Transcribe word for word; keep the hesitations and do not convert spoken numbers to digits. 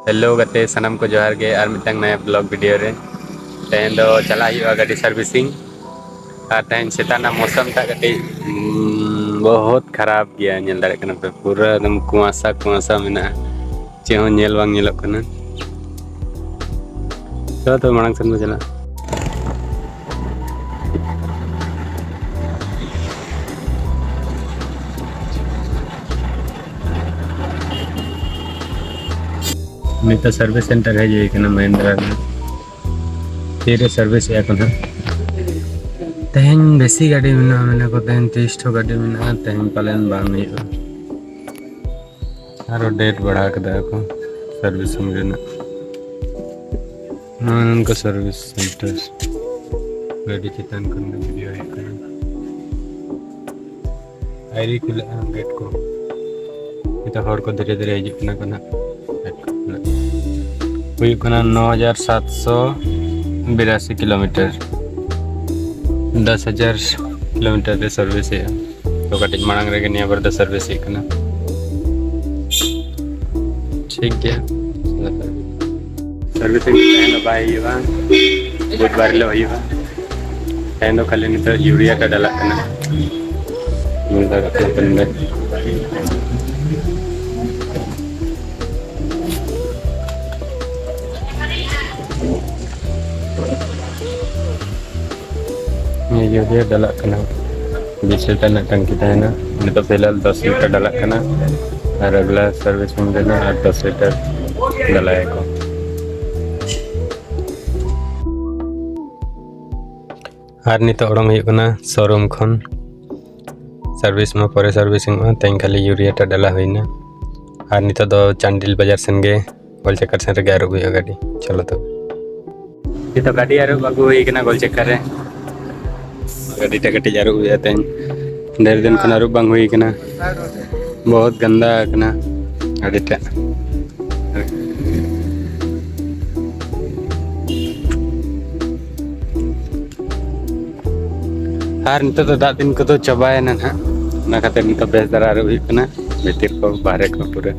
Hello ᱜᱟᱛᱮ ᱥᱟᱱᱟᱢ ᱠᱚ, ᱡᱚᱦᱟᱨ ᱜᱮ ᱟᱨ ᱢᱤᱫᱴᱟᱝ ᱱᱟᱭᱟ ᱵᱞᱚᱜ ᱵᱷᱤᱰᱤᱭᱳ ᱨᱮ᱾ ᱛᱮᱦᱮᱧ ᱫᱚ ᱪᱟᱞᱟᱜ ᱦᱩᱭᱩᱜᱼᱟ ᱜᱟᱹᱰᱤ ᱥᱟᱨᱵᱷᱤᱥᱤᱝ᱾ ᱟᱨ ᱛᱮᱦᱮᱧ ᱥᱮᱛᱟᱜ ᱨᱮᱱᱟᱜ ᱢᱳᱥᱚᱢ ᱴᱟᱜ ᱠᱟᱹᱴᱤᱡ, ᱩᱸ, ᱵᱚᱦᱩᱛ ᱠᱷᱟᱨᱟᱯ ᱜᱮᱭᱟ, ᱧᱮᱞ ᱫᱟᱲᱮᱭᱟᱜ ᱠᱟᱱᱟ ᱯᱮ, ᱯᱩᱨᱟᱹ ᱮᱠᱫᱚᱢ ᱠᱩᱣᱟᱥᱟ ᱠᱩᱣᱟᱥᱟ ᱢᱮᱱᱟᱜᱼᱟ, ᱪᱮᱫ ᱦᱚᱸ ᱧᱮᱞ ᱵᱟᱝ ᱧᱮᱞᱚᱜ ᱠᱟᱱᱟ᱾ ᱪᱚᱞᱚ ᱛᱚᱵᱮ ᱢᱟᱲᱟᱝ ᱥᱮᱱ ᱵᱚ ᱪᱟᱞᱟᱜᱼᱟ᱾ ᱱᱤᱛᱚᱜ ᱥᱟᱨᱵᱷᱤᱥ ᱥᱮᱱᱴᱟᱨ ᱦᱮᱡ ᱦᱩᱭ ᱠᱟᱱᱟ ᱢᱟᱦᱤᱱᱫᱨᱟ ᱨᱮᱱᱟᱜ᱾ ᱛᱤᱨᱮ ᱥᱟᱨᱵᱷᱤᱥ ᱮᱫᱟ ᱠᱚ ᱱᱟᱦᱟᱜ᱾ ᱛᱮᱦᱮᱧ ᱵᱮᱥᱤ ᱜᱟᱹᱰᱤ ᱢᱮᱱᱟᱜᱼᱟ, ᱢᱮᱱᱟ ᱠᱚ ᱛᱮᱦᱮᱧ ᱛᱤᱨᱤᱥ ᱴᱷᱚ ᱜᱟᱹᱰᱤ ᱢᱮᱱᱟᱜᱼᱟ, ᱛᱮᱦᱮᱧ ᱯᱟᱞᱮᱱ ᱵᱟᱝ ᱦᱩᱭᱩᱜᱼᱟ᱾ ᱟᱨᱚ ᱰᱮᱴ ᱵᱟᱲᱦᱟᱣ ᱠᱮᱫᱟ ᱠᱚ ᱥᱟᱨᱵᱷᱤᱥᱤᱝ ᱨᱮᱱᱟᱜ᱾ ᱱᱚᱜᱼᱚ ᱱᱚᱝᱠᱟ ᱥᱟᱨᱵᱷᱤᱥ ᱥᱮᱱᱴᱟᱨ ᱜᱟᱹᱰᱤ ᱪᱮᱛᱟᱱ ᱠᱷᱚᱱ ᱜᱮ ᱵᱷᱤᱰᱤᱭᱳ ᱦᱩᱭᱩᱜ ᱠᱟᱱᱟ᱾ ᱟᱹᱣᱨᱤ ᱠᱷᱩᱞᱟᱹᱜᱼᱟ ᱜᱮᱴ ᱠᱚ᱾ ᱱᱤᱛᱚᱜ ᱦᱚᱲ ᱠᱚ ᱫᱷᱤᱨᱮ ᱫᱷᱤᱨᱮ ᱦᱤᱡᱩᱜ ᱠᱟᱱᱟ ᱠᱚ ᱱᱟᱦᱟᱜ᱾ ᱜᱮᱴ ᱠᱚ ᱠᱷᱩᱞᱟᱹᱜ᱾ ᱦᱩᱭᱩᱜ ᱠᱟᱱᱟ ᱱᱚ ᱦᱟᱡᱟᱨ ᱥᱟᱛᱥᱚ ᱵᱤᱨᱟᱥᱤ ᱠᱤᱞᱳᱢᱤᱴᱟᱨ᱾ ᱫᱚᱥ ᱦᱟᱡᱟᱨ ᱠᱤᱞᱳᱢᱤᱴᱟᱨ ᱨᱮ ᱥᱟᱨᱵᱷᱤᱥ ᱦᱩᱭᱩᱜᱼᱟ᱾ ᱛᱚ ᱠᱟᱹᱴᱤᱡ ᱢᱟᱲᱟᱝ ᱨᱮᱜᱮ ᱱᱤᱭᱟᱹ ᱵᱟᱨ ᱫᱚ ᱥᱟᱨᱵᱷᱤᱥ ᱦᱩᱭᱩᱜ ᱠᱟᱱᱟ᱾ ᱴᱷᱤᱠ ᱜᱮᱭᱟ᱾ ᱥᱟᱨᱵᱷᱤᱥᱤᱝ ᱛᱟᱦᱮᱱ ᱫᱚ ᱵᱟᱭ ᱦᱩᱭᱩᱜᱼᱟ, ᱵᱩᱫᱷᱵᱟᱨ ᱦᱤᱞᱳᱜ ᱦᱩᱭᱩᱜᱼᱟ᱾ ᱛᱟᱦᱮᱱ ᱫᱚ ᱠᱷᱟᱹᱞᱤ ᱱᱤᱛᱚᱜ ᱤᱭᱩᱨᱤᱭᱟ ᱴᱟ ᱰᱟᱞᱟᱜ ᱠᱟᱱᱟ᱾ ᱧᱮᱞ ᱫᱟᱲᱮᱭᱟᱜ ᱠᱟᱱᱟ ᱯᱮ ᱱᱚᱰᱮ᱾ ᱱᱤᱭᱟᱹ ᱤᱭᱩᱨᱤᱭᱟ ᱰᱟᱞᱟᱜ ᱠᱟᱱᱟ᱾ ᱵᱤᱥ ᱞᱤᱴᱟᱨ ᱨᱮᱱᱟᱜ ᱴᱟᱝᱠᱤ ᱛᱟᱦᱮᱱᱟ᱾ ᱱᱤᱛᱚᱜ ᱯᱷᱤᱞᱦᱟᱞ ᱫᱚᱥ ᱞᱤᱴᱟᱨ ᱰᱟᱞᱟᱜ ᱠᱟᱱᱟ᱾ ᱟᱨ ᱟᱜᱽᱞᱟ ᱥᱟᱨᱵᱷᱤᱥᱤᱝ ᱨᱮᱱᱟᱜ ᱟᱨ ᱫᱚᱥ ᱞᱤᱴᱟᱨ ᱰᱟᱞᱟᱭᱟᱠᱚ᱾ ᱟᱨ ᱱᱤᱛᱚᱜ ᱚᱰᱚᱝ ᱦᱩᱭᱩᱜ ᱠᱟᱱᱟ ᱥᱳᱨᱩᱢ ᱠᱷᱚᱱ᱾ ᱥᱟᱨᱵᱷᱤᱥ ᱢᱟ ᱯᱚᱨᱮ ᱥᱟᱨᱵᱷᱤᱥᱤᱝᱚᱜᱼᱟ, ᱛᱮᱦᱮᱧ ᱠᱷᱟᱹᱞᱤ ᱤᱭᱩᱨᱤᱭᱟ ᱴᱟ ᱰᱟᱞᱟ ᱦᱩᱭᱱᱟ᱾ ᱟᱨ ᱱᱤᱛᱚᱜ ᱫᱚ ᱪᱟᱱᱰᱤᱞ ᱵᱟᱡᱟᱨ ᱥᱮᱱ ᱜᱮ ᱜᱳᱞ ᱪᱟᱠᱟᱨ ᱥᱮᱱ ᱨᱮᱜᱮ ᱟᱹᱨᱩᱵ ᱦᱩᱭᱩᱜᱼᱟ ᱜᱟᱹᱰᱤ᱾ ᱪᱚᱞᱚ ᱛᱚᱵᱮ᱾ ᱱᱤᱛᱚᱜ ᱜᱟᱹᱰᱤ ᱟᱹᱨᱩᱵ ᱟᱹᱜᱩ ᱦᱩᱭ ᱠᱟᱱᱟ ᱜᱳᱞ ᱪᱟᱠᱟᱨ ᱨᱮ᱾ ᱜᱟᱹᱰᱤ ᱴᱟ ᱠᱟᱹᱴᱤᱡ ᱟᱹᱨᱩᱵ ᱦᱩᱭᱩᱜᱼᱟ ᱛᱮᱦᱮᱧ᱾ ᱰᱷᱮᱨ ᱫᱤᱱ ᱠᱷᱚᱱ ᱟᱹᱨᱩᱵ ᱵᱟᱝ ᱦᱩᱭ ᱠᱟᱱᱟ᱾ ᱵᱚᱦᱩᱛ ᱜᱟᱱᱫᱟ ᱟᱠᱟᱱᱟ ᱜᱟᱹᱰᱤ ᱴᱟᱜ᱾ ᱟᱨ ᱱᱤᱛᱚᱜ ᱫᱚ ᱫᱟᱜ ᱫᱤᱱ ᱠᱚᱫᱚ ᱪᱟᱵᱟᱭᱮᱱᱟ ᱱᱟᱦᱟᱜ, ᱚᱱᱟ ᱠᱷᱟᱹᱛᱤᱨ ᱱᱤᱛᱚᱜ ᱵᱮᱥ ᱫᱷᱟᱨᱟ ᱟᱹᱨᱩᱵ ᱦᱩᱭᱩᱜ ᱠᱟᱱᱟ ᱵᱷᱤᱛᱤᱨ ᱠᱚ ᱵᱟᱦᱨᱮ ᱠᱚ ᱯᱩᱨᱟᱹ᱾